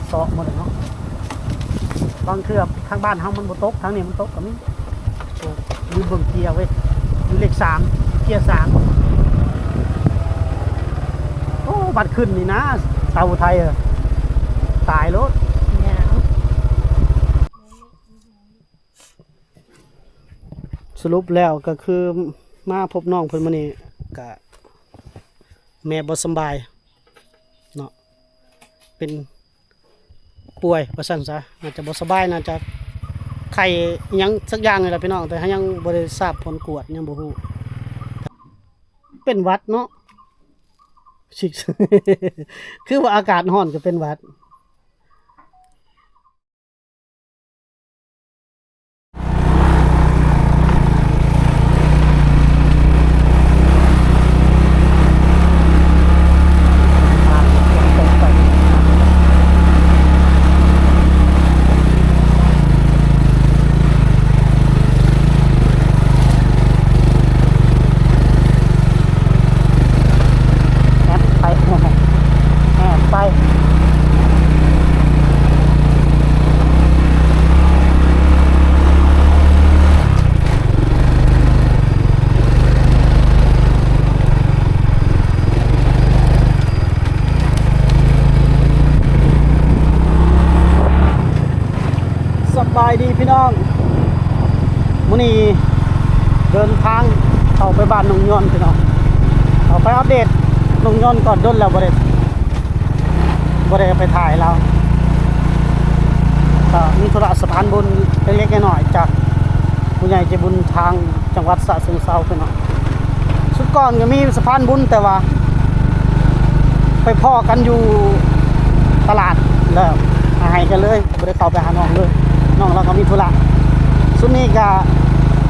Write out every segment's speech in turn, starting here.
ເຊາະໝົດເນາະ. ບາງເທື່ອທາງບ້ານເຮົາມັນບໍ່ຕົກ ທາງນີ້ມັນຕົກກໍມີ. ໂອ້ ລືມເບິ່ງເກຍເວີຍ ຢູ່ເລກສາມ ເກຍສາມ. ໂອ້ ບັດຂຶ້ນນີ້ນະ ສາວໄທເອີຍ ຕາຍໂລດ. ສະຫຼຸບແລ້ວກໍຄືມາພົບນ້ອງເພິ່ນມື້ນີ້ ກະແມ່ບໍ່ສຳບາຍເນາະ ເປັນປ່ວຍວ່າຊັ້ນຊະ ອາດຈະບໍ່ສະບາຍ ໜ້າຈະໄຂ້ຫຍັງສັກຢ່າງນີ້ແຫຼະພີ່ນ້ອງ ແຕ່ເຮົາຍັງບໍ່ໄດ້ຊາບຜົນກວດ ຍັງບໍ່ຮູ້ ເປັນຫວັດເນາະ ຊິ ຄືວ່າອາກາດຮ້ອນກໍເປັນຫວັດ. ແອບໄປ ແອບໄປ. ສະບາຍດີພີ່ນ້ອງ ມື້ນີ້ເດີນທາງເຂົ້າໄປບ້ານໜອງຍອນພີ່ນ້ອງ ເຂົ້າໄປອັບເດດໜອງຍອນກ່ອນ ດົນແລ້ວບໍ່ໄດ້ ບໍ່ໄດ້ໄປຖ່າຍລາວ ກໍມີທຸລະສະພານບຸນເລັກໆນ້ອຍໆ ຈາກຜູ້ໃຫຍ່ໃຈບຸນທາງ ຈັງຫວັດສະເຊີງເຊົາພີ່ນ້ອງ. ຊຸດກ່ອນກໍມີສະພານບຸນ ແຕ່ວ່າໄປພໍ້ກັນຢູ່ຕະຫຼາດ ແລ້ວຫາຍກັນເລີຍ ບໍ່ໄດ້ເຂົ້າໄປຫານ້ອງເລີຍ ນ້ອງລາວກໍມີທຸລະ. ຊຸດນີ້ກໍ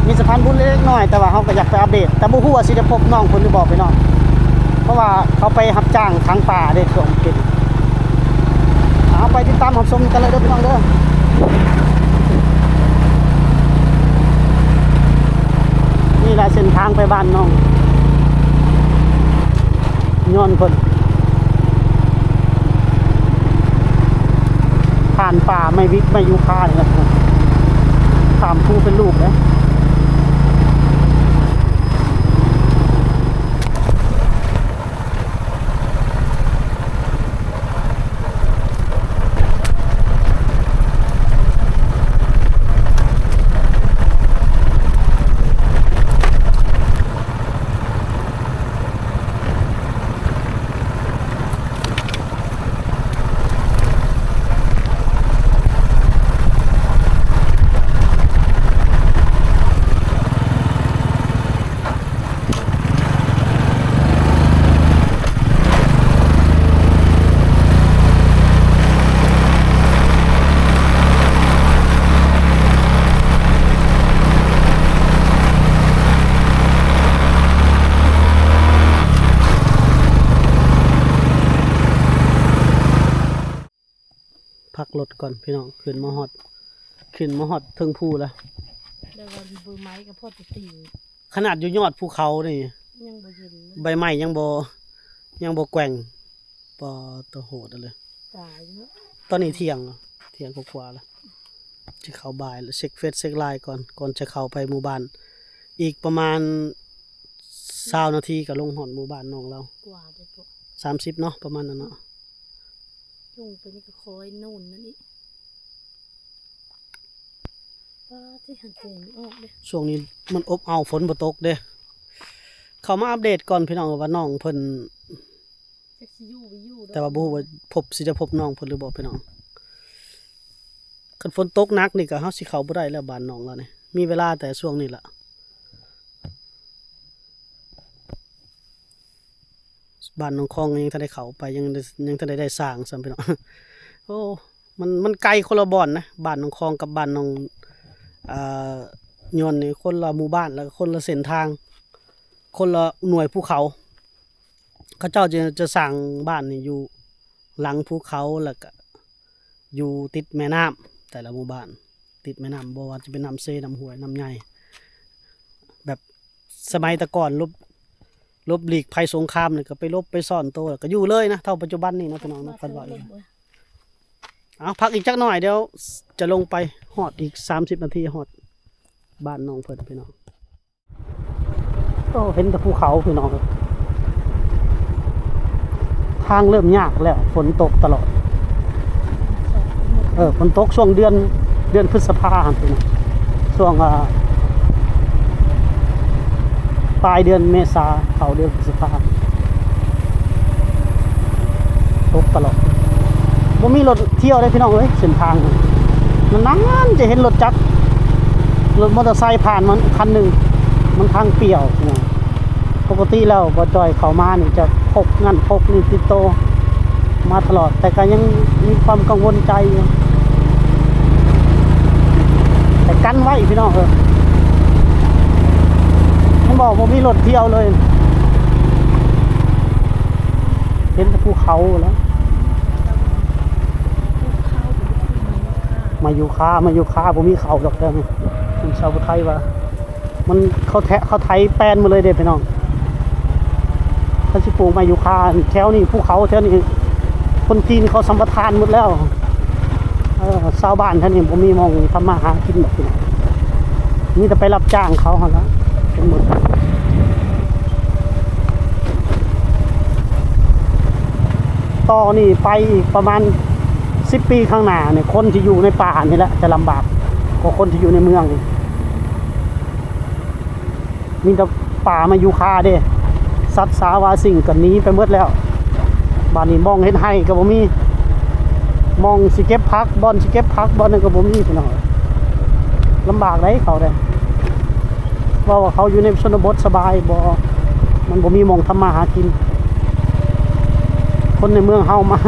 ມີສະພານບຸນເລັກໆນ້ອຍໆ ແຕ່ວ່າເຮົາກໍຢາກໄປອັບເດດ ແຕ່ບໍ່ຮູ້ວ່າຊິໄດ້ພົບນ້ອງເພິ່ນຫຼືບໍ່ພີ່ນ້ອງ ເພາະວ່າເຂົາໄປຮັບຈ້າງຖາງປ່າເດ້ ຊ່ວງເປັນ ເອົາ ໄປຕິດຕາມຮັບຊົມກັນເລີຍເດີພີ່ນ້ອງເດີ. ນີ້ລະເສັ້ນທາງໄປບ້ານໜອງຍອນເພິ່ນ ຜ່ານປ່າໄມ້ວິກໄມ້ຢູຄານີ້ແຫຼະ ຂ້າມພູເປັນລູກເດ້. ພັກລົດກ່ອນພີ່ນ້ອງ ຂຶ້ນມາຮອດ ຂຶ້ນມາຮອດເທິງພູລະ ແຕ່ວ່າໃບໄມ້ກໍພໍຈະຕິ່ວ ຂະໜາດຢູ່ຍອດພູເຂົານີ້ຍັງບໍ່ເຫັນ ໃບໄມ້ຍັງບໍ່ ຍັງບໍ່ແກວ່ງ. ປາດໂຕ ໂຫດເລີຍ ຕາຍເນາະ. ຕອນນີ້ທ່ຽງ ທ່ຽງກວ່າໆລະ ຊິເຂົ້າບ່າຍລະ ເຊັກເຟສເຊັກໄລນ໌ກ່ອນ ກ່ອນຈະເຂົ້າໄປໝູ່ບ້ານ ອີກປະມານຊາວນາທີກໍລົງຮອດໝູ່ບ້ານນ້ອງລາວ ກວ່າເດ້ ສາມສິບເນາະ ປະມານນັ້ນເນາະ. ລົງໄປນີ້ກໍຄ່ອຍໂນ່ນນັ້ນອີກ ປາດ ຊິຫາຍໃຈບໍ່ອອກເດ້. ຊ່ວງນີ້ມັນອົບເອົາ ຝົນບໍ່ຕົກເດ້. ເຂົ້າມາອັບເດດກ່ອນພີ່ນ້ອງ ວ່ານ້ອງເພິ່ນ ຈັກຊິຢູ່ບໍ່ຢູ່ດອກ ແຕ່ວ່າບໍ່ຮູ້ວ່າພົບ ຊິໄດ້ພົບນ້ອງເພິ່ນຫຼືບໍ່ພີ່ນ້ອງ. ຄັນຝົນຕົກໜັກນີ້ກໍເຮົາຊິເຂົ້າບໍ່ໄດ້ແລ້ວ ບ້ານນ້ອງລາວນີ້ ມີເວລາແຕ່ຊ່ວງນີ້ລະ. ບ້ານໜອງຄອງຍັງທັນໄດ້ເຂົ້າໄປ ຍັງ ຍັງທັນໄດ້ ໄດ້ສ້າງຊ້ຳພີ່ນ້ອງ. ໂອ້ ມັນ ມັນໄກຄົນລະບ່ອນນະ ບ້ານໜອງຄອງກັບບ້ານໜອງ ເອີ ຍອນນີ້ ຄົນລະໝູ່ບ້ານ ແລ້ວກໍຄົນລະເສັ້ນທາງ ຄົນລະໜ່ວຍພູເຂົາ. ເຂົາເຈົ້າຈະ ຈະສ້າງບ້ານນີ້ຢູ່ຫຼັງພູເຂົາ ແລ້ວກະຢູ່ຕິດແມ່ນ້ຳ ແຕ່ລະໝູ່ບ້ານ ຕິດແມ່ນ້ຳ ບໍ່ວ່າຈະເປັນນ້ຳເຊ ນ້ຳຫ້ວຍ ນ້ຳໃຫຍ່ ແບບສະໄໝແຕ່ກ່ອນ ຫຼົບ ຫຼົບຫຼີກໄພສົງຄາມນີ້ ກະໄປຫຼົບໄປຊ້ອນໂຕ ແລ້ວກະຢູ່ເລີຍນະ. ເທົ່າປັດຈຸບັນນີ້ນະ ພີ່ນ້ອງນະ ຄັນວ່າ ເອີ ເອີ ເອີ ເອີ ເອີ ເອີ ເອີ ເອີ ເອີ ເອີ ເອົາ ພັກອີກຈັກໜ້ອຍ ດຽວຈະລົງໄປ ຮອດອີກສາມສິບນາທີ ຮອດບ້ານນ້ອງເພິ່ນພີ່ນ້ອງ. ໂອ້ ເຫັນແຕ່ພູເຂົາພີ່ນ້ອງ ທາງເລີ່ມຍາກແລ້ວ ຝົນຕົກຕະຫຼອດ. ເອີ ຝົນຕົກຊ່ວງເດືອນ ເດືອນພຶດສະພາຫັ້ນພີ່ນ້ອງ ຊ່ວງ ອ່າ ປາຍເດືອນເມສາ ເຂົ້າເດືອນ ສະພາບຕົກຕະຫຼອດ ບໍ່ມີລົດທ່ຽວເດ້ພີ່ນ້ອງເອີຍ. ເສັ້ນທາງນັ້ນນານໆຈະເຫັນລົດຈັກ ລົດມໍເຕີໄຊຜ່ານມັນຄັນໜຶ່ງ ມັນທາງປ່ຽວ. ປົກກະຕິແລ້ວບໍ່ຈ່ອຍເຂົ້າມານີ້ຈະພົກນັ້ນພົກນີ້ຕິດໂຕມາຕະຫຼອດ ແຕ່ກໍຍັງມີຄວາມກັງວົນໃຈຢູ່ ແຕ່ກັນໄວ້ພີ່ນ້ອງເອີຍ. ມັນບອກບໍ່ມີລົດທ່ຽວເລີຍ ເຫັນແຕ່ພູເຂົາແລ້ວ ມາຢູ່ຄາ ມາຢູ່ຄາ ບໍ່ມີເຂົາດອກເດີ. ຊາວຜູ້ໄທວ່າ ມັນ ເຂົາແທະ ເຂົາໄຖແປນໝົດເລີຍເດ້ພີ່ນ້ອງ ເຂົາຊິປູກໄມ້ຢູຄາ. ແຖວນີ້ພູເຂົາແຖວນີ້ ຄົນຈີນເຂົາສຳປະທານໝົດແລ້ວ. ເອີ ຊາວບ້ານແຖວນີ້ບໍ່ມີໝ່ອງທຳມາຫາກິນດອກພີ່ນ້ອງ ມີແຕ່ໄປຮັບຈ້າງເຂົາຫັ້ນລະ ທັງໝົດ. ຕໍ່ນີ້ໄປອີກປະມານສິບປີຂ້າງໜ້ານີ້ ຄົນທີ່ຢູ່ໃນປ່ານີ້ແຫຼະຈະລຳບາກກວ່າຄົນທີ່ຢູ່ໃນເມືອງ. ມີແຕ່ປ່າມາຢູຄາເດ້ ສັດສາວາສິ່ງກໍໜີໄປໝົດແລ້ວ. ບາດນີ້ໝ່ອງເຮັດໄຮ່ກໍບໍ່ມີ ໝ່ອງຊິເກັບຜັກ ບ່ອນຊິເກັບຜັກ ບ່ອນນັ້ນກໍບໍ່ມີພີ່ນ້ອງ. ລຳບາກໃດເຂົາເດ້ ເວົ້າວ່າເຂົາຢູ່ໃນຊົນນະບົດສະບາຍ ບໍ່ ມັນບໍ່ມີໝ່ອງທຳມາຫາກິນ. ຄົນໃນເມືອງເຮົາມາ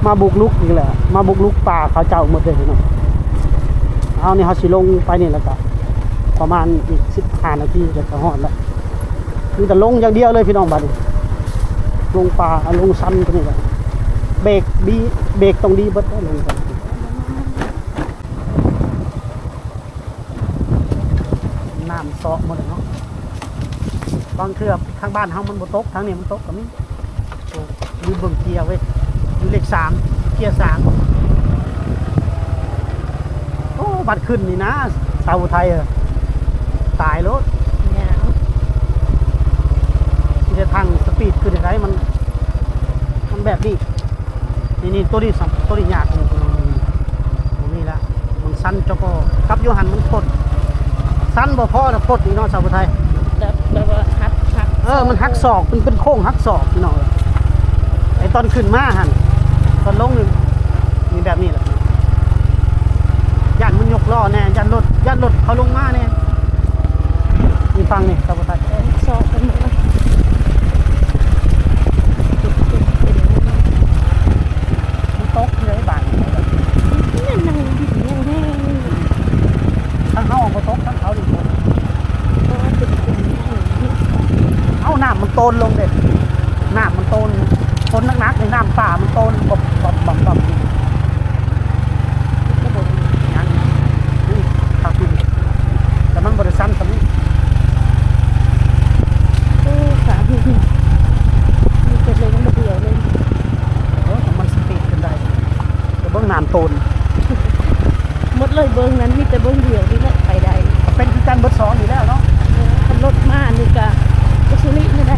ມາບຸກລຸກອີກແລ້ວ ມາບຸກລຸກປ່າເຂົາເຈົ້າໝົດເດ້ພີ່ນ້ອງ. ເອົາ ນີ້ເຮົາຊິລົງໄປນີ້ແລ້ວກໍປະມານອີກສິບຫ້ານາທີກໍຈະຮອດແລ້ວ. ມີແຕ່ລົງຢ່າງດຽວເລີຍພີ່ນ້ອງ ບາດນີ້ລົງປ່າ ລົງຊັນຕົວນີ້ແຫຼະ ເບຣກດີ ເບຣກຕ້ອງດີເບິດເດ້ ລົງໄປ. ນ້ຳເຊາະໝົດເລີຍເນາະ ບາງເທື່ອທາງບ້ານເຮົາມັນບໍ່ຕົກ ທາງນີ້ມັນຕົກກໍມີ. ໂອ້ ລືມເບິ່ງເກຍເວີຍ ຢູ່ເລກສາມ ເກຍສາມ. ໂອ້ ບັດຂຶ້ນນີ້ນະ ຊາວໄທເອີຍ ຕາຍໂລດ ຍາວ ຊິໄດ້ທັງສະປີດຂຶ້ນໄດ້ ມັນ ມັນແບບນີ້. ນີ້ໆ ໂຕນີ້ສຳ ໂຕນີ້ຍາກ ຕົວນີ້ລະ ມັນຊັນ ເຈົ້າກໍກັບຢູ່ຫັ້ນມັນຄົດ ຊັນບໍ່ພໍນະ ຄົດນີ້ເນາະ ຊາວຜູ້ໄທ ແບບ ແບບວ່າຫັກ ຫັກ ເອີ ມັນຫັກສອກ ເປັນ ເປັນໂຄ້ງຫັກສອກພີ່ນ້ອງເອີຍ. ໄອ້ຕອນຂຶ້ນມາຫັ້ນ ຕອນລົງນີ້ ມີແບບນີ້ແຫຼະ ຢ້ານມັນຍົກລໍ້ແດ່ ຢ້ານລົດ ຢ້ານລົດເຂົາລົງມາແດ່. ນີ້ຝັ່ງນີ້ ຊາວຜູ້ໄທ ເອີ ສອກກັນໝົດລະ ມັນຕົກເລີຍບາດນີ້ ແມ່ນໜັງດິນແຮງໆ ທາງເຮົາບໍ່ຕົກ ທາງເຂົານີ້ຕົກ ເພາະວ່າເປັນ ເປັນ ເອົ້າ ນ້ຳມັນໂຕນລົງເດ້ ນ້ຳມັນໂຕນ ຝົນໜັກໆນີ້ ນ້ຳປ່າມັນໂຕນ ບັບໆໆ ຍັງ ນີ້ ຄັກຢູ່ ແຕ່ມັນບໍ່ໄດ້ຊັນສ່ຳນີ້ ໂອ້ ສາມ ມີແຕ່ເລີຍ ຍັງບໍ່ດຽວເລີຍ ໂອ້ ມັນສະປີດຂຶ້ນໄດ້ ແຕ່ເບິ່ງນ້ຳໂຕນ ໝົດເລີຍ ເບິ່ງນັ້ນມີແຕ່ເບິ່ງດຽວນີ້ແຫຼະ ໄປໄດ້ ເປັນຄືກັນເບິດສອງນີ້ແລ້ວເນາະ ເອີ ຄັນລົດມານີ້ກະ ກະສຸລິນີ້ແຫຼະ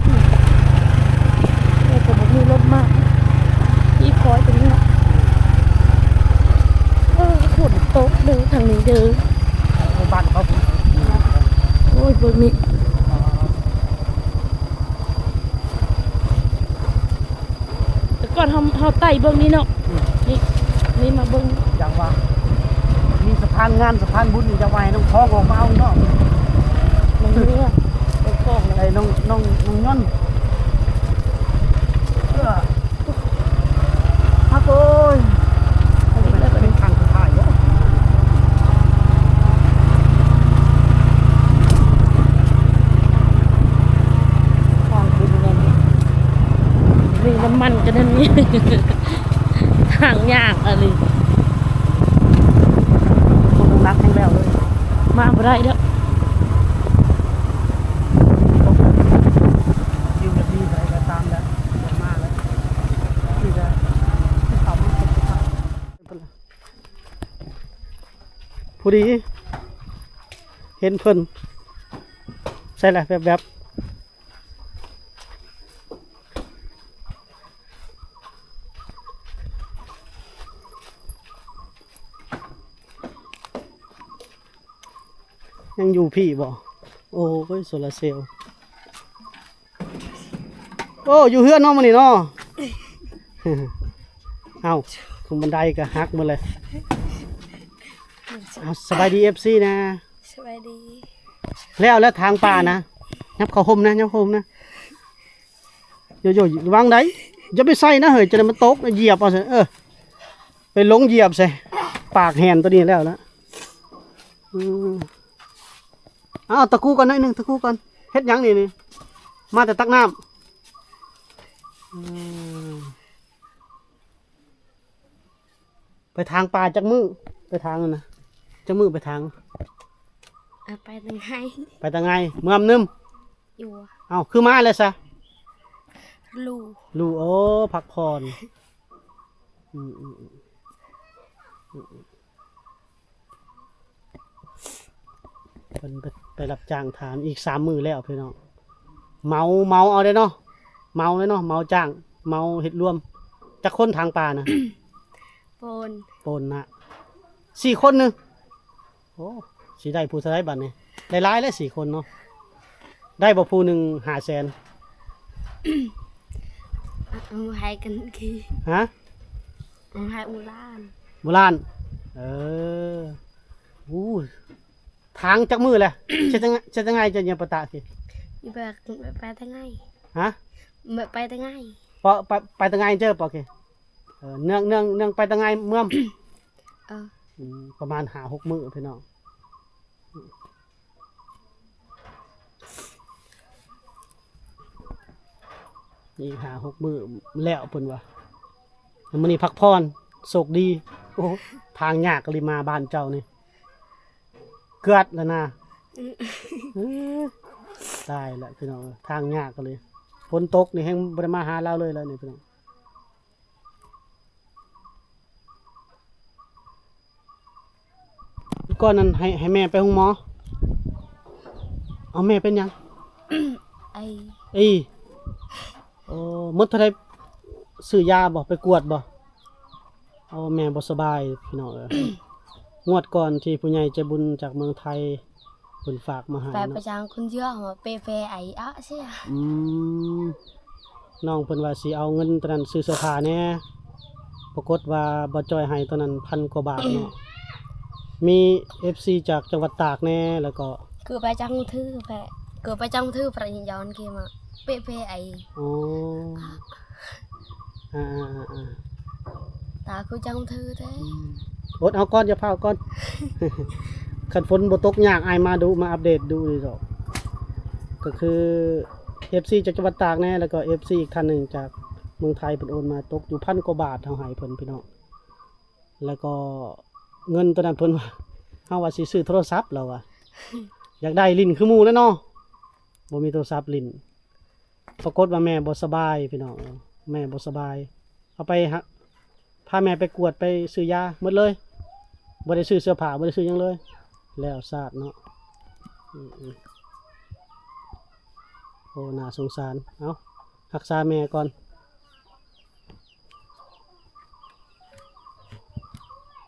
ແຕ່ກໍບໍ່ມີລົດມາ ອີຄອຍຕົວນີ້ເນາະ ເອີ ຝົນຕົກເດີທາງນີ້ເດີ ໂອ້ ບ້ານເຂົາ ໂອ້ຍ ເບິ່ງນີ້ ແຕ່ກ່ອນເຮົາ ເຮົາໄຕ່ເບິ່ງນີ້ເນາະ ອືມ ນີ້ ນີ້ມາເບິ່ງ ຢ່າງວ່າ ມີສະພານງານສະພານບຸນ ຢ່າວ່າໃຫ້ນ້ອງທອງອອກມາເອົາເນາະ ນ້ອງເຮືອ ໄປຄອງແລ້ວ ໄອ້ນ້ອງ ນ້ອງ ນ້ອງຍົນ ເອີ ຮັກໂອ້ຍ ເປັນຄັ້ງສຸດທ້າຍບໍ່? ທາງຂຶ້ນແມ່ນ ມີນ້ຳມັນກັນນັ້ນນີ້ ທາງຍາກອີ່ຫຼີ ຄົນໜັກແຮງແລ້ວເລີຍ ມາບໍ່ໄດ້ແລ້ວ ຢູ່ແບບນີ້ເທົ່າໃດກໍຕາມແຫຼະ ບໍ່ມາແລ້ວ ນີ້ກໍ ເຂົາມາ ເປັນ ເປັນ ເປັນ ຜູ້ດີເຫັນເພິ່ນ ໃສ່ລະແວບໆ ຍັງຢູ່ພີ້ບໍ່? ໂອ້ຍ ໂຊລາເຊວ. ໂອ້ ຢູ່ເຮືອນເນາະມື້ນີ້ເນາະ. ເອົ້າ ຂຶ້ນບັນໄດກໍຫັກໝົດເລີຍ. ເອົາ ສະບາຍດີ ເອັຟຊີ ນະ. ສະບາຍດີ. ແລ້ວ ແລ້ວທາງປ່ານະ ຍັບເຂົ້າຮົ່ມນະ ຍັບເຂົ້າຮົ່ມນະ. ໂຢໆ ລະວັງໄດ໋ ຢ່າໄປໃສ່ນະເຮີ້ຍ ຈະໄດ້ມັນຕົກ ຢຽບເອົາ ເອີ ໄປຫຼົງຢຽບໃສ່ ປາກແຫນໂຕນີ້ແລ້ວລະ. ອືມ ເອົາ ຕະກູກ່ອນໜ້ອຍໜຶ່ງ ຕະກູກ່ອນ. ເຮັດຫຍັງນີ້ ນີ້ ມາແຕ່ຕັກນ້ຳ. ອືມ ໄປຖາງປ່າຈັກມື້? ໄປຖາງນັ້ນນະ ຈັກມື້ໄປຖາງ? ເອົາ ໄປແຕ່ໄງ ໄປແຕ່ໄງ ເມືອມນຶມ. ຢູ່ ເອົ້າ ຄືມາແລ້ວຊະ? ລູ ລູ ໂອ້ ພັກຜ່ອນ. ອືມ ອືມ ອືມ ອືມ ເພິ່ນໄປ ໄປຮັບຈ້າງຖາງອີກສາມມື້ແລ້ວພີ່ນ້ອງ. ເໝົາ ເໝົາເອົາເດ້ເນາະ ເໝົາເດ້ເນາະ ເໝົາຈ້າງ ເໝົາເຮັດລວມ. ຈັກຄົນຖາງປ່ານະ? ໂປນ ໂປນນະ ສີ່ຄົນໜຶ່ງ. ໂອ້ ຊິໄດ້ຜູ້ເທົ່າໃດບັດນີ້? ໄດ້ຫຼາຍແລ້ວ ສີ່ຄົນເນາະ. ໄດ້ບໍ່ຜູ້ໜຶ່ງຫ້າແສນ? ເອົາໃຫ້ກັນກີ້ ຮະ? ເອົາໃຫ້ໝູ່ລ້ານ ໝູ່ລ້ານ. ເອີ ໂອ້ ຖາງຈັກມື້ແລ້ວ? ເຮັດຈັ່ງ ເຮັດຈັ່ງໃດຈະຍັງປະຕະກີ້? ແບບ ແບບໄປແຕ່ໄງ ຮະ? ແບບໄປແຕ່ໄງ ເປາະ ໄປ ໄປແຕ່ໄງເຈີ ເປາະກີ້. ເອີ ເນື່ອງ ເນື່ອງ ເນື່ອງໄປແຕ່ໄງເມືອມ. ເອີ ອືມ ປະມານຫ້າຫົກມື້ພີ່ນ້ອງ. ອີກຫ້າຫົກມື້ແລ້ວເພິ່ນວ່າ. ມື້ນີ້ພັກຜ່ອນ ໂຊກດີ. ໂອ້ ທາງຍາກອີ່ຫຼີມາບ້ານເຈົ້ານີ້ ເກືອດແລ້ວນະ. ອືມ ເອີ ຕາຍລະພີ່ນ້ອງເອີຍ ທາງຍາກອີ່ຫຼີ. ຝົນຕົກນີ້ແຮ່ງບໍ່ໄດ້ມາຫາລາວເລີຍລະນີ້ພີ່ນ້ອງ. ກ່ອນນັ້ນໃຫ້ ໃຫ້ແມ່ໄປໂຮງໝໍ. ເອົາ ແມ່ເປັນຫຍັງ? ໄອ ໄອ. ໂອ້ ໝົດເທົ່າໃດ? ຊື້ຢາບໍ່? ໄປກວດບໍ່? ໂອ້ ແມ່ບໍ່ສະບາຍພີ່ນ້ອງເອີຍ. ງວດກ່ອນທີ່ຜູ້ໃຫຍ່ໃຈບຸນຈາກເມືອງໄທ ເພິ່ນຝາກມາໃຫ້ ໄປ ເນາະ ໄປຈ້າງຄົນເຍອະ ເປເປໄອອະເຊຍ. ອືມ ນ້ອງເພິ່ນວ່າຊິເອົາເງິນໂຕນັ້ນຊື້ເສື້ອຜ້າແດ່ ປາກົດວ່າບໍ່ຈ່ອຍໃຫ້ໂຕນັ້ນພັນກວ່າບາດເນາະ. ມີເອັຟຊີຈາກຈັງຫວັດຕາກແດ່ ແລ້ວກໍ ຄືໄປຈ້າງມືຖື ແປ ຄືໄປຈ້າງມືຖື ພະຍາຍາມເກມ ເປເປໄອ. ອໍ ອ່າໆໆ ຕາຄືຈັງຖືແທ້. ອືມ ອົດເອົາກ່ອນ ຢ່າຟ້າວກ່ອນ. ຄັນຝົນບໍ່ຕົກຍາກ ອ້າຍມາດຸ ມາອັບເດດດຸຢູ່ດອກ. ກໍຄືເອັຟຊີຈາກຈັງຫວັດຕາກແດ່ ແລ້ວກໍເອັຟຊີອີກທ່ານໜຶ່ງຈາກເມືອງໄທ ເພິ່ນໂອນມາຕົກຢູ່ພັນກວ່າບາດ ເຮົາໃຫ້ເພິ່ນພີ່ນ້ອງ. ແລ້ວກໍເງິນໂຕນັ້ນເພິ່ນວ່າ ເຮົາວ່າຊິຊື້ໂທລະສັບ ລາວວ່າ ຢາກໄດ້ຫຼິ້ນຄືໝູ່ແຫຼະເນາະ ບໍ່ມີໂທລະສັບຫຼິ້ນ. ປາກົດວ່າແມ່ບໍ່ສະບາຍພີ່ນ້ອງ ແມ່ບໍ່ສະບາຍ ເອົາໄປຫາ ພາແມ່ໄປກວດ ໄປຊື້ຢາໝົດເລີຍ ບໍ່ໄດ້ຊື້ເສື້ອຜ້າ ບໍ່ໄດ້ຊື້ຫຍັງເລີຍ ແລ້ວຊາດເນາະ. ອືມ ໂອ້ ໜ້າສົງສານ. ເອົາ ຮັກສາແມ່ກ່ອນ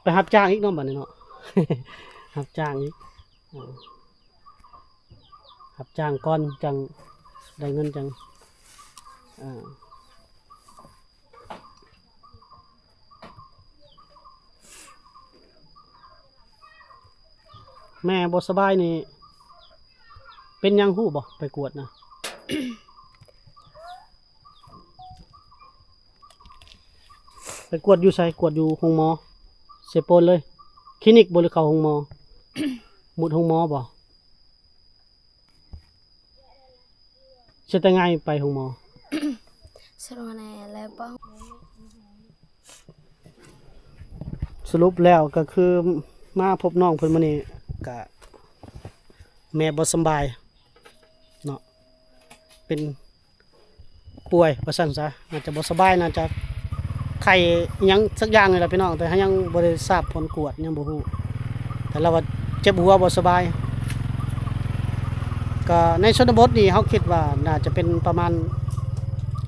ໄປຮັບຈ້າງອີກເນາະ ບັດນີ້ເນາະ ຮັບຈ້າງອີກ. ເອີ ຮັບຈ້າງກ່ອນ ຈັ່ງໄດ້ເງິນ ຈັ່ງ ເອີ ແມ່ບໍ່ສະບາຍນີ້ ເປັນຫຍັງຮູ້ບໍ່? ໄປກວດນະ ໄປກວດຢູ່ໃສ? ກວດຢູ່ໂຮງໝໍເຊໂປນເລີຍ? ຄລີນິກບໍ່ ຫຼືເຂົ້າໂຮງໝໍ? ມຸດໂຮງໝໍບໍ່? ເຮັດແຕ່ໄງໄປໂຮງໝໍ? ສະຫຼຸບແນ່ແລ້ວບໍ່? ສະຫຼຸບແລ້ວກໍຄືມາພົບນ້ອງເພິ່ນມື້ນີ້ ກະແມ່ບໍ່ສຳບາຍເນາະ ເປັນ ປ່ວຍວ່າຊັ້ນຊະ ອາດຈະບໍ່ສະບາຍ ໜ້າຈະໄຂ້ອີ່ຫຍັງສັກຢ່າງນີ້ແຫຼະພີ່ນ້ອງ ແຕ່ເຮົາຍັງບໍ່ໄດ້ຊາບຜົນກວດ ຍັງບໍ່ຮູ້. ແຕ່ລາວວ່າເຈັບຫົວບໍ່ສະບາຍ. ກໍໃນຊົນນະບົດນີ້ເຮົາຄິດວ່າໜ້າຈະເປັນປະມານ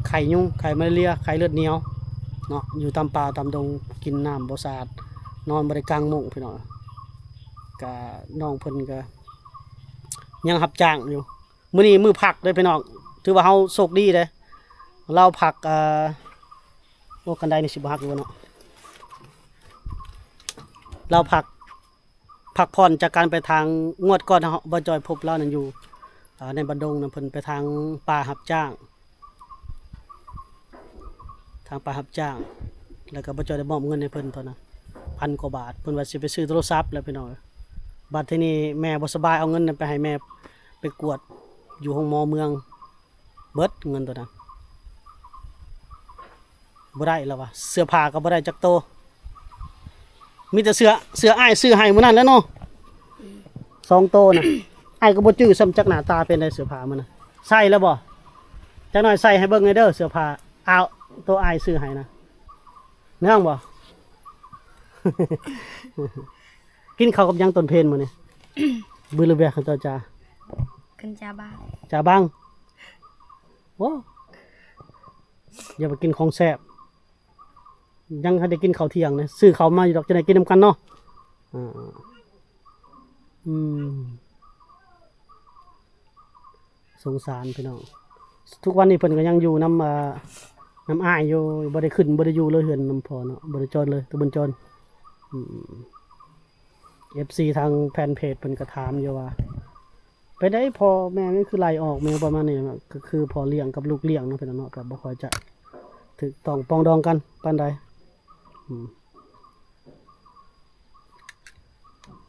ໄຂ້ຍຸງ ໄຂ້ມາລາເຣຍ ໄຂ້ເລືອດໜຽວເນາະ ຢູ່ຕາມປ່າຕາມດົງ ກິນນ້ຳບໍ່ສະອາດ ນອນບໍ່ໄດ້ກາງມຸ້ງພີ່ນ້ອງ. ກະນ້ອງເພິ່ນກະຍັງຮັບຈ້າງຢູ່. ມື້ນີ້ມື້ພັກເດ້ພີ່ນ້ອງ ຖືວ່າເຮົາໂຊກດີເດ້. ລາວພັກ ເອີ ໂອ້ ຄັນໄດນີ້ຊິບໍ່ຫັກຢູ່ບໍ່ເນາະ. ລາວພັກ ພັກຜ່ອນຈາກການໄປທາງ ງວດກ່ອນເຮົາ ບ່າວຈ້ອຍພົບລາວນັ້ນຢູ່ ເອີ ໃນບ້ານດົງນຳ ເພິ່ນໄປທາງປ່າຮັບຈ້າງ ທາງປ່າຮັບຈ້າງ ແລ້ວກໍບ່າວຈ້ອຍໄດ້ມອບເງິນໃຫ້ເພິ່ນຕອນນັ້ນ ພັນກວ່າບາດ. ເພິ່ນວ່າຊິໄປຊື້ໂທລະສັບແລ້ວພີ່ນ້ອງ. ບັດທີນີ້ແມ່ບໍ່ສະບາຍ ເອົາເງິນນັ້ນໄປໃຫ້ແມ່ໄປກວດຢູ່ໂຮງໝໍເມືອງ ເບິດເງິນໂຕນັ້ນ ບໍ່ໄດ້ແລ້ວວ່າ ເສື້ອຜ້າກໍບໍ່ໄດ້ຈັກໂຕ ມີແຕ່ເສື້ອ ເສື້ອອ້າຍຊື້ໃຫ້ມື້ນັ້ນແຫຼະເນາະ ສອງໂຕນະ. ອ້າຍກໍບໍ່ຈື່ຊ້ຳຈັກໜ້າຕາເປັນໃດ ເສື້ອຜ້າມື້ນັ້ນ ໃສ່ແລ້ວບໍ່? ຈັກໜ້ອຍໃສ່ໃຫ້ເບິ່ງແດ່ເດີ ເສື້ອຜ້າ ອ້າວ ໂຕອ້າຍຊື້ໃຫ້ນະ ເນາະບໍ່? ກິນເຂົ້າກັບຫຍັງຕອນເພນມື້ນີ້? ບືລະແວກເຂົາເຈົ້າຈາ ກິນຈາບັງ ຈາບັງ. ໂອ້ ຢ່າໄປກິນຂອງແຊບ ຍັງທັນໄດ້ກິນເຂົ້າທ່ຽງເດ້ ຊື້ເຂົ້າມາຢູ່ດອກ ຈະໄດ້ກິນນຳກັນເນາະ. ອ່າ ອືມ ສົງສານພີ່ນ້ອງ ທຸກວັນນີ້ເພິ່ນກໍຍັງຢູ່ນຳ ເອີ ນຳອ້າຍຢູ່ ບໍ່ໄດ້ຂຶ້ນ ບໍ່ໄດ້ຢູ່ເລີຍເຮືອນນຳພໍ່ເນາະ ບໍ່ໄດ້ຈອນເລີຍ ຕະບຸນຈອນ. ອືມ ເອັຟຊີທາງແຟນເພຈເພິ່ນກໍຖາມຢູ່ວ່າ ໄປໃດພໍ່ແມ່ມັນຄືໄລ່ອອກແມ່ປະມານນີ້ ກໍຄືພໍ່ລ້ຽງກັບລູກລ້ຽງເນາະ ພີ່ນ້ອງເນາະ ກໍບໍ່ຄ່ອຍຈະຖືກຕ້ອງປອງດອງກັນປານໃດ. ອືມ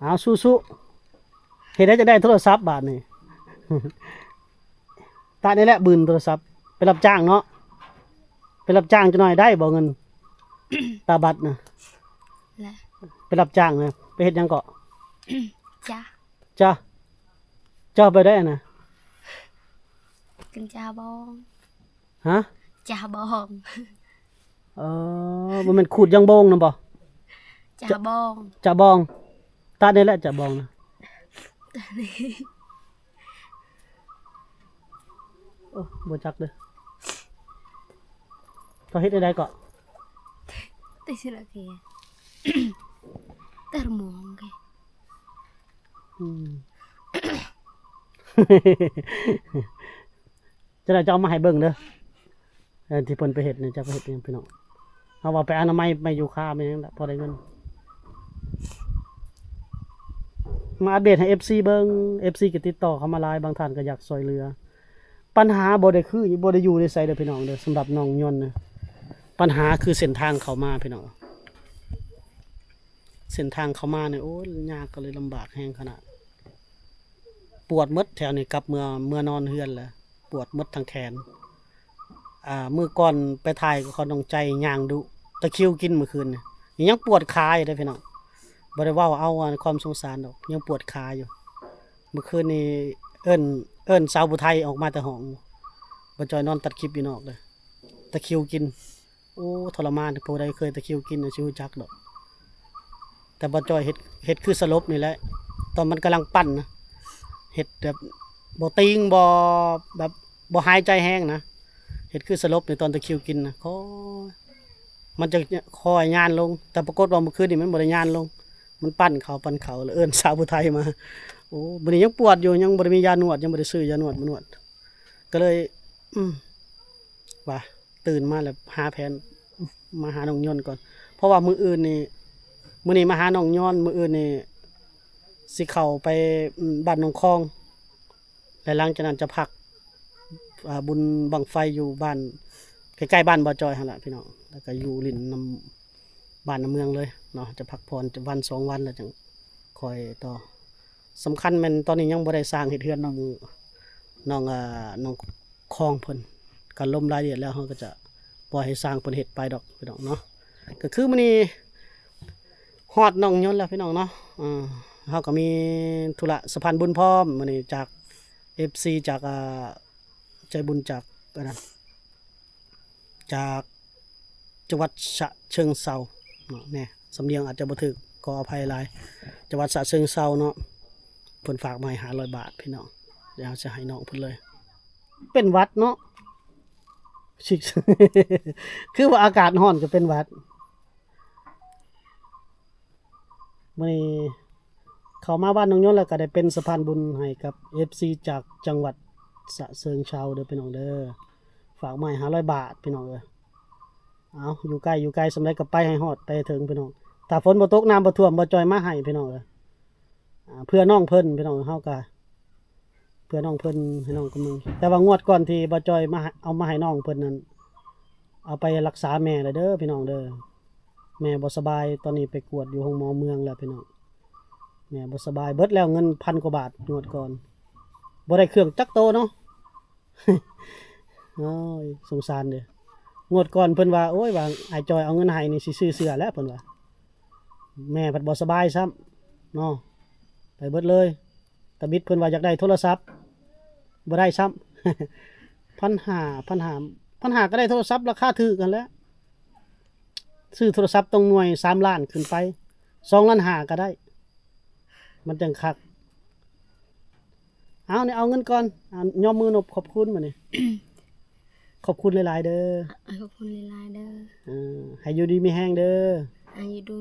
ເອົາ ສູ້ໆ ເຮັດໃດຈະໄດ້ໂທລະສັບບາດນີ້ ຕານີ້ແຫຼະບືນໂທລະສັບ ໄປຮັບຈ້າງເນາະ ໄປຮັບຈ້າງຈັກໜ້ອຍໄດ້ບໍ່ເງິນ ຕາບັດນະ ແລະ ໄປຮັບຈ້າງນະ ໄປເຮັດຫຍັງເກາະ? ຈ້າ ຈ້າ ຈ້າໄປໄດ້ນະ ກິນຈາບອງ ຮະ? ຈາບອງ ເອີ ບໍ່ແມ່ນຂູດຢາງໂບງນຳບໍ່? ຈາບອງ ຈາບອງ ຕານີ້ແຫຼະຈາບອງນະ. ໂອ້ ບໍ່ຈັກເດີ້ ເຂົາເຮັດແນວໃດເກາະ? ແຕ່ຊິລະເກ ແຕ່ມອງເກ ອືມ ຈະໄດ້ຈະເອົາມາໃຫ້ເບິ່ງເດີ້ ເອີ ທີ່ເພິ່ນໄປເຮັດນີ້ ຈັກໄປເຮັດຫຍັງພີ່ນ້ອງ. ເຮົາວ່າໄປອະນາໄມ ໄປຢູ່ຄາ ໄປຫຍັງລະ ພໍໄດ້ເງິນ. ມາອັບເດດໃຫ້ເອັຟຊີເບິ່ງ ເອັຟຊີກໍຕິດຕໍ່ເຂົ້າມາຫຼາຍ ບາງທ່ານກໍຢາກຊ່ວຍເຫຼືອ. ບັນຫາບໍ່ໄດ້ຄື ບໍ່ໄດ້ຢູ່ໃນໃສເດີ້ພີ່ນ້ອງເດີ້ ສຳລັບນ້ອງຍົນນະ ບັນຫາຄືເສັ້ນທາງເຂົ້າມາພີ່ນ້ອງ ເສັ້ນທາງເຂົ້າມານີ້ ໂອ້ຍ ຍາກ ກໍເລີຍລຳບາກແຮງຂະໜາດ ປວດໝົດແຖວນີ້ ກັບເມືອ ເມືອນອນເຮືອນແຫຼະ ປວດໝົດທັງແຂນ. ອ່າ ມື້ກ່ອນໄປຖ່າຍກັບເຂົາ ນ້ອງໃຈຍ່າງດຸ ຕະຄຣິວກິນມື້ຄືນນີ້ ຍັງປວດຂາຢູ່ເດ້ພີ່ນ້ອງ ບໍ່ໄດ້ເວົ້າເອົາ ອັນ ຄວາມສົງສານດອກ ຍັງປວດຂາຢູ່. ມື້ຄືນນີ້ເອີ້ນ ເອີ້ນສາວຜູ້ໄທອອກມາແຕ່ຫ້ອງ ບໍ່ຈ່ອຍນອນຕັດຄລິບຢູ່ນອກເດີ້ ຕະຄຣິວກິນ. ໂອ້ ທໍລະມານ ຜູ້ໃດເຄີຍຕະຄຣິວກິນນະ ຊິຮູ້ຈັກດອກ ແຕ່ບໍ່ຈ່ອຍເຮັດ ເຮັດຄືສະຫຼົບນີ້ແຫຼະ ຕອນມັນກຳລັງປັ່ນນະ ເຮັດແບບບໍ່ຕີງ ບໍ່ ແບບບໍ່ຫາຍໃຈແຮງນະ ເຮັດຄືສະຫຼົບໃນຕອນຕະຄຣິວກິນນະ ຄ່ອຍ ມັນຈະຄ່ອຍຍານລົງ ແຕ່ປາກົດວ່າມື້ຄືນນີ້ມັນບໍ່ໄດ້ຍານລົງ ມັນປັ່ນເຂົ້າ ປັ່ນເຂົ້າ ແລ້ວເອີ້ນສາວຜູ້ໄທມາ. ໂອ້ ມື້ນີ້ຍັງປວດຢູ່ ຍັງບໍ່ໄດ້ມີຢານວດ ຍັງບໍ່ໄດ້ຊື້ຢານວດມານວດ ກໍເລີຍ ອືມ ວ່າຕື່ນມາແລ້ວຫາແຜນມາຫານ້ອງຍົນກ່ອນ ເພາະວ່າມື້ອື່ນນີ້ ມື້ນີ້ມາຫານ້ອງຍົນ ມື້ອື່ນນີ້ຊິເຂົ້າໄປ ອືມ ບ້ານໜອງຄອງ ແລະ ຫຼັງຈາກນັ້ນຈະພັກ ອ່າ ບຸນບັ້ງໄຟຢູ່ບ້ານ ໃກ້ໆ ບ້ານບ່າວຈ່ອຍຫັ້ນລະພີ່ນ້ອງ ແລ້ວກໍຢູ່ຫຼິ້ນນຳ ບ້ານນຳເມືອງເລີຍເນາະ ຈະພັກຜ່ອນຈັກວັນສອງວັນແລ້ວຈັ່ງຄ່ອຍຕໍ່. ສຳຄັນແມ່ນຕອນນີ້ຍັງບໍ່ໄດ້ສ້າງເຮັດເຮືອນນ້ອງ ນ້ອງ ອ່າ ນ້ອງຄອງເພິ່ນ ກະລົມລາຍລະອຽດແລ້ວ ເຮົາກໍຈະປ່ອຍໃຫ້ຊ່າງເພິ່ນເຮັດໄປດອກພີ່ນ້ອງເນາະ. ກໍຄືມື້ນີ້ຮອດໜອງຍົນແລ້ວພີ່ນ້ອງເນາະ ເຮົາກໍມີທຸລະສະພານບຸນພ້ອມ ມື້ນີ້ຈາກເອັຟຊີ ຈາກ ອ່າ ໃຈບຸນຈາກ ອັນນັ້ນ ຈາກຈັງຫວັດສະເຊີງເຊົາເນາະ ແນ່ ສຳນຽງອາດຈະບໍ່ຖືກ ຂໍອະໄພຫຼາຍ ຈັງຫວັດສະເຊີງເຊົາເນາະ. ເພິ່ນຝາກມາໃຫ້ຫ້າຮ້ອຍບາດພີ່ນ້ອງ ດຽວເຮົາຈະໃຫ້ນ້ອງເພິ່ນເລີຍ. ເປັນຫວັດເນາະ ຊິ ຄືວ່າອາກາດຮ້ອນກໍເປັນຫວັດ. ມື້ນີ້ເຂົ້າມາບ້ານໜອງຍົນແລ້ວກໍໄດ້ເປັນສະພານບຸນໃຫ້ກັບເອັຟຊີຈາກຈັງຫວັດສະເຊີງເຊົາເດີພີ່ນ້ອງເດີ. ຝາກມາໃຫ້ຫ້າຮ້ອຍບາດພີ່ນ້ອງເອີຍ. ເອົາ ຢູ່ໃກ້ ຢູ່ໄກສ່ຳໃດກໍໄປໃຫ້ຮອດໄປເຖິງພີ່ນ້ອງ. ຖ້າຝົນບໍ່ຕົກ ນ້ຳບໍ່ຖ້ວມ ບໍ່ຈ່ອຍມາໃຫ້ພີ່ນ້ອງເອີຍ. ອ່າ ເພື່ອນ້ອງເພິ່ນພີ່ນ້ອງ ເຮົາກໍເພື່ອນ້ອງເພິ່ນ ໃຫ້ນ້ອງກຳລັງ. ແຕ່ວ່າງວດກ່ອນທີ່ບໍ່ຈ່ອຍມາໃຫ້ ເອົາມາໃຫ້ນ້ອງເພິ່ນນັ້ນ ເອົາໄປລັກສາແມ່ແລ້ວເດີພີ່ນ້ອງເດີ. ແມ່ບໍ່ສະບາຍ ຕອນນີ້ໄປກວດຢູ່ໂຮງໝໍເມືອງແລ້ວພີ່ນ້ອງ. ແມ່ບໍ່ສະບາຍ ເບິດແລ້ວເງິນພັນກວ່າບາດງວດກ່ອນ ບໍ່ໄດ້ເຄື່ອງຈັກໂຕເນາະ. ໂອ້ຍ ສົງສານເດ້. ງວດກ່ອນເພິ່ນວ່າ ໂອ້ຍ ວ່າອ້າຍຈ່ອຍເອົາເງິນໃຫ້ນີ້ ຊິຊື້ເສື້ອແລ້ວ ເພິ່ນວ່າ. ແມ່ພັດບໍ່ສະບາຍຊ້ຳເນາະ ໄປເບິດເລີຍ. ຕາບິດເພິ່ນວ່າຢາກໄດ້ໂທລະສັບ ບໍ່ໄດ້ຊ້ຳ. ພັນຫ້າ ພັນຫ້າ ພັນຫ້າ ກໍໄດ້ໂທລະສັບລາຄາຖືກຫັ້ນແຫຼະ. ຊື້ໂທລະສັບຕ້ອງໜ່ວຍສາມລ້ານຂຶ້ນໄປ ສອງລ້ານຫ້າກໍໄດ້ ມັນຈັ່ງຄັກ. ເອົານີ້ ເອົາເງິນກ່ອນ ອ່າ ຍົກມືນົບຂອບຄຸນບາດນີ້. ຂອບຄຸນຫຼາຍໆເດີ. ຂອບຄຸນຫຼາຍໆເດີ. ເອີ ໃຫ້ຢູ່ດີມີແຮງເດີ. ໃຫ້ຢູ່ດີ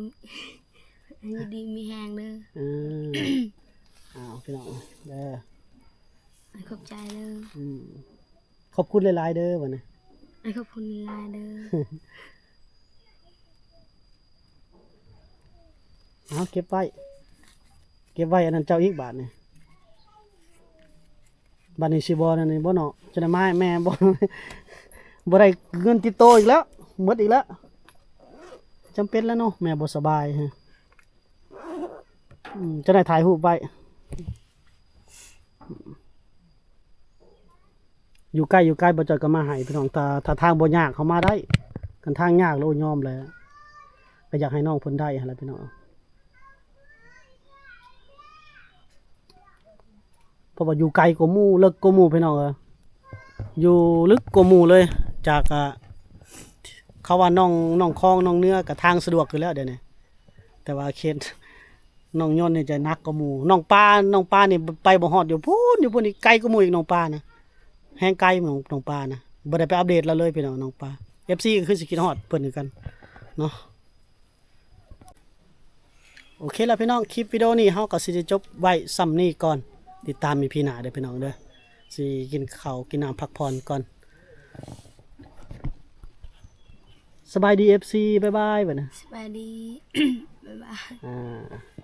ໃຫ້ຢູ່ດີມີແຮງເດີ. ເອີ ເອົາພີ່ນ້ອງເດີ ຂອບໃຈເດີ. ອືມ ຂອບຄຸນຫຼາຍໆເດີບາດນີ້. ຂອບຄຸນຫຼາຍໆເດີ. ເອົາ ເກັບໄວ້ ເກັບໄວ້ອັນນັ້ນເຈົ້າອີກບາດນີ້. ບາດນີ້ຊິບໍ່ນັ້ນນີ້ບໍ່ເນາະ ຈະໄດ້ມາໃຫ້ແມ່ບໍ່ ບໍ່ໄດ້ເງິນຕິດໂຕອີກແລ້ວ ໝົດອີກແລ້ວ. ຈຳເປັນແລ້ວເນາະ ແມ່ບໍ່ສະບາຍ. ອືມ ຈະໄດ້ຖ່າຍຮູບໄວ້. ຢູ່ໃກ້ ຢູ່ໄກ ບໍ່ຈ່ອຍກໍມາໃຫ້ພີ່ນ້ອງ. ຖ້າ ຖ້າທາງບໍ່ຍາກເຮົາມາໄດ້ ຄັນທາງຍາກແລ້ວ ໂອ້ຍ ຍອມແລ້ວ. ກໍຢາກໃຫ້ນ້ອງເພິ່ນໄດ້ຫັ້ນແຫຼະພີ່ນ້ອງ ເພາະວ່າຢູ່ໄກກວ່າໝູ່ ເລິກກວ່າໝູ່ພີ່ນ້ອງເອີຍ. ຢູ່ເລິກກວ່າໝູ່ເລີຍ ຈາກ ອ່າ ເຂົາວ່າໜອງ ໜອງຄອງ ໜອງເໜືອ ກໍທາງສະດວກຂຶ້ນແລ້ວດຽວນີ້. ແຕ່ວ່າເຂດໜອງຍົນນີ້ຈະໜັກກວ່າໝູ່. ໜອງປາ ໜອງປານີ້ໄປບໍ່ຮອດ ຢູ່ພຸ້ນ ຢູ່ພຸ້ນອີກ ໄກກວ່າໝູ່ອີກ ໜອງປານະ ແຮງໄກ ໜອງ ໜອງປານະ. ບໍ່ໄດ້ໄປອັບເດດລາວເລີຍພີ່ນ້ອງ ໜອງປາ. ເອັຟຊີກໍຄືຊິຄິດຮອດເພິ່ນຄືກັນເນາະ. ໂອເຄລະພີ່ນ້ອງ ຄລິບວິດີໂອນີ້ເຮົາກໍຊິໄດ້ຈົບໄວ້ສ່ຳນີ້ກ່ອນ. ຕິດຕາມອີພີໜ້າເດີພີ່ນ້ອງເດີ. ຊິກິນເຂົ້າກິນນ້ຳພັກຜ່ອນກ່ອນ. ສະບາຍດີ ເອັຟຊີ ບາຍບາຍ ບັດນີ້. ສະບາຍດີ ບາຍບາຍ. ອ່າ